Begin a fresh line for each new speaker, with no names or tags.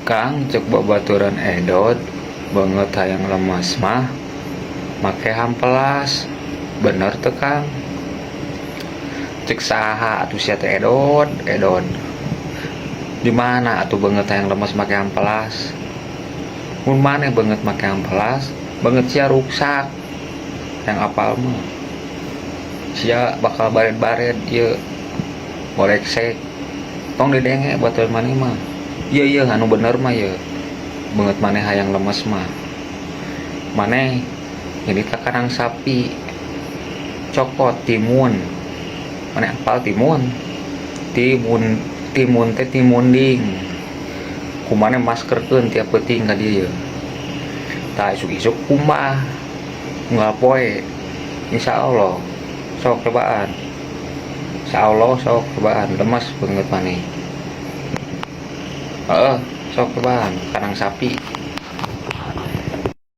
Kang, cek babaturan Edot, beungeut hayang lemes mah make hampelas, bener teu, Kang? Cek saha atuh sia teh, Edot, Edot? Di mana atuh beungeut hayang lemes make hampelas? Mun maneh beungeut make hampelas, beungeut sia ruksak. Yang apal mah sia bakal bared-bared ieu, boreksek. Tong didenge batur maneh mah. Ieu, ieu anu bener mah ieu. Beungeut maneh hayang lemes mah, maneh ini ka kandang sapi, cokot timun. Maneh apal timun? Timun, timun teh timunding. Ku maneh maskerkeun tiap peuting ka dieu. Tah, isuk-isuk kumbah unggal poe, insyaallah. Sok cobaan, insyaallah. Sok cobaan, lemes beungeut maneh. Heeh, sok cobaan kandang sapi.